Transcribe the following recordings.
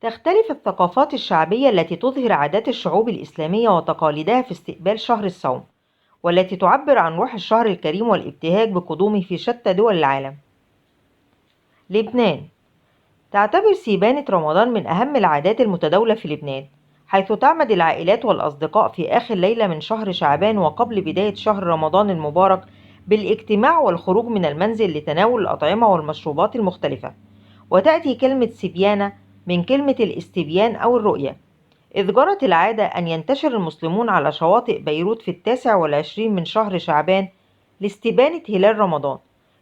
تختلف الثقافات الشعبية التي تظهر عادات الشعوب الإسلامية وتقاليدها في استقبال شهر الصوم، والتي تعبر عن روح الشهر الكريم والابتهاج بقدومه في شتى دول العالم. لبنان تعتبر سيبانة رمضان من أهم العادات المتداولة في لبنان، حيث تعمد العائلات والأصدقاء في آخر ليلة من شهر شعبان وقبل بداية شهر رمضان المبارك بالاجتماع والخروج من المنزل لتناول الأطعمة والمشروبات المختلفة. وتأتي كلمة سبيانة من كلمة الاستبيان أو الرؤية، إذ جرت العادة أن ينتشر المسلمون على شواطئ بيروت في 29 من شهر شعبان لاستبانة هلال رمضان،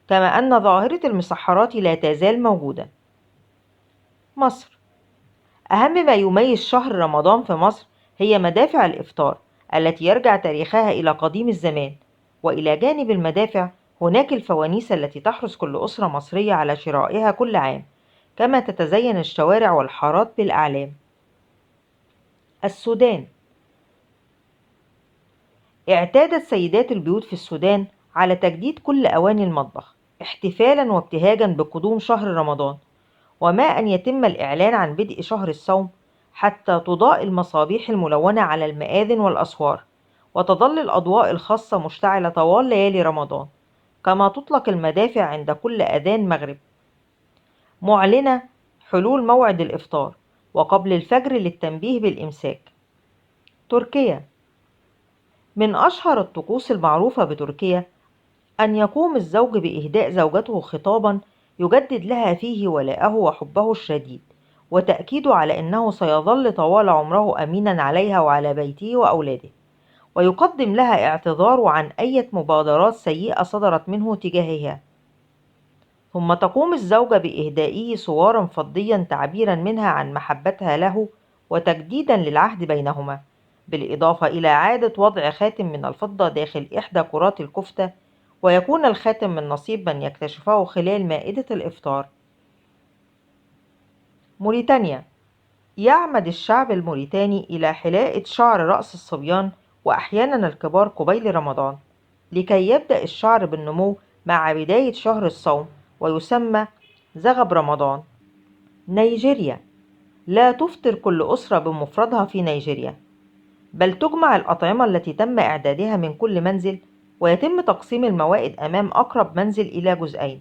كما أن ظاهرة المسحرات لا تزال موجودة. مصر أهم ما يميز شهر رمضان في مصر هي مدافع الإفطار التي يرجع تاريخها إلى قديم الزمان، وإلى جانب المدافع هناك الفوانيس التي تحرص كل أسرة مصرية على شرائها كل عام، كما تتزين الشوارع والحارات بالأعلام. السودان اعتادت سيدات البيوت في السودان على تجديد كل أواني المطبخ احتفالا وابتهاجا بقدوم شهر رمضان، وما أن يتم الإعلان عن بدء شهر الصوم حتى تضاء المصابيح الملونة على المآذن والأسوار، وتظل الأضواء الخاصة مشتعلة طوال ليالي رمضان، كما تطلق المدافع عند كل أذان مغرب معلنة حلول موعد الإفطار وقبل الفجر للتنبيه بالإمساك. تركيا من أشهر الطقوس المعروفة بتركيا أن يقوم الزوج بإهداء زوجته خطابًا يجدد لها فيه ولاءه وحبه الشديد، وتأكيده على أنه سيظل طوال عمره أمينًا عليها وعلى بيته وأولاده، ويقدم لها اعتذاره عن أي مبادرات سيئة صدرت منه تجاهها. ثم تقوم الزوجة بإهدائه صورًا فضيًا تعبيرًا منها عن محبتها له وتجديدًا للعهد بينهما، بالإضافة إلى عادة وضع خاتم من الفضة داخل إحدى كرات الكفتة، ويكون الخاتم من نصيب من يكتشفه خلال مائدة الإفطار. موريتانيا يعمد الشعب الموريتاني إلى حلاقة شعر رأس الصبيان وأحيانا الكبار قبيل رمضان، لكي يبدأ الشعر بالنمو مع بداية شهر الصوم، ويسمى زغب رمضان. نيجيريا لا تفطر كل أسرة بمفردها في نيجيريا، بل تجمع الأطعمة التي تم إعدادها من كل منزل، ويتم تقسيم الموائد أمام أقرب منزل إلى جزئين،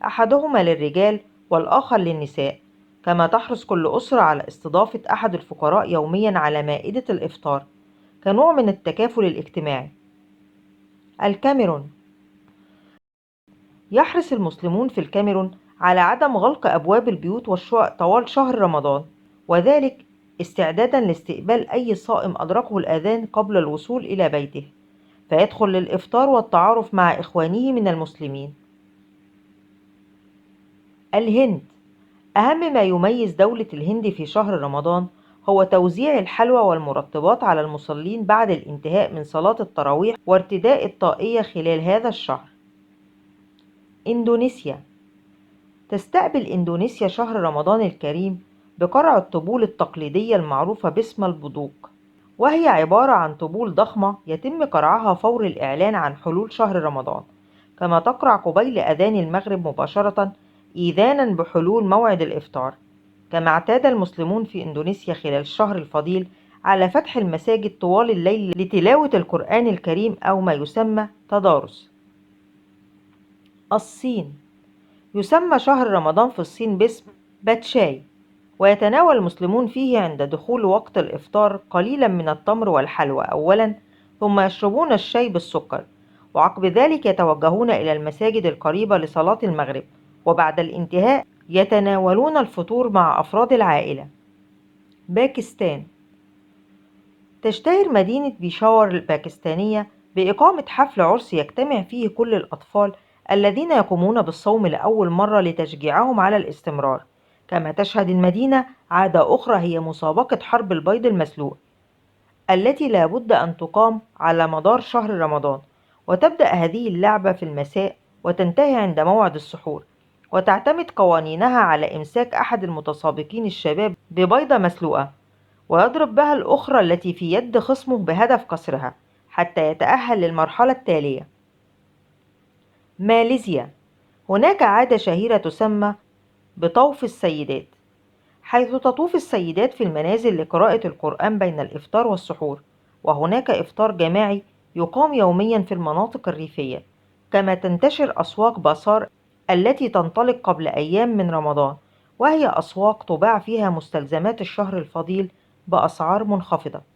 أحدهما للرجال والآخر للنساء، كما تحرص كل أسرة على استضافة أحد الفقراء يوميا على مائدة الإفطار كنوع من التكافل الاجتماعي. الكاميرون يحرص المسلمون في الكاميرون على عدم غلق أبواب البيوت والشقق طوال شهر رمضان، وذلك استعدادا لاستقبال أي صائم أدركه الأذان قبل الوصول إلى بيته، فيدخل للإفطار والتعارف مع إخوانه من المسلمين. الهند أهم ما يميز دولة الهند في شهر رمضان هو توزيع الحلوى والمرطبات على المصلين بعد الانتهاء من صلاة التراويح وارتداء الطاقية خلال هذا الشهر. إندونيسيا تستقبل إندونيسيا شهر رمضان الكريم بقرع الطبول التقليدية المعروفة باسم البدوق، وهي عبارة عن طبول ضخمة يتم قرعها فور الإعلان عن حلول شهر رمضان، كما تقرع قبيل أذان المغرب مباشرة إيذانا بحلول موعد الإفطار. كما اعتاد المسلمون في إندونيسيا خلال الشهر الفضيل على فتح المساجد طوال الليل لتلاوة القرآن الكريم أو ما يسمى تدارس. الصين يسمى شهر رمضان في الصين باسم باتشاي، ويتناول المسلمون فيه عند دخول وقت الإفطار قليلا من التمر والحلوى أولا، ثم يشربون الشاي بالسكر، وعقب ذلك يتوجهون إلى المساجد القريبة لصلاة المغرب، وبعد الانتهاء يتناولون الفطور مع أفراد العائلة. باكستان تشتهر مدينة بيشاور الباكستانية بإقامة حفل عرس يجتمع فيه كل الأطفال الذين يقومون بالصوم لأول مرة لتشجيعهم على الاستمرار. كما تشهد المدينة عادة أخرى هي مسابقة حرب البيض المسلوق، التي لا بد أن تقام على مدار شهر رمضان، وتبدأ هذه اللعبة في المساء وتنتهي عند موعد السحور، وتعتمد قوانينها على إمساك أحد المتسابقين الشباب ببيضة مسلوقة، ويضرب بها الأخرى التي في يد خصمه بهدف كسرها حتى يتأهل للمرحلة التالية. ماليزيا هناك عادة شهيرة تسمى بطوف السيدات، حيث تطوف السيدات في المنازل لقراءة القرآن بين الإفطار والسحور، وهناك إفطار جماعي يقام يوميا في المناطق الريفية. كما تنتشر أسواق بازار التي تنطلق قبل أيام من رمضان، وهي أسواق تباع فيها مستلزمات الشهر الفضيل بأسعار منخفضة.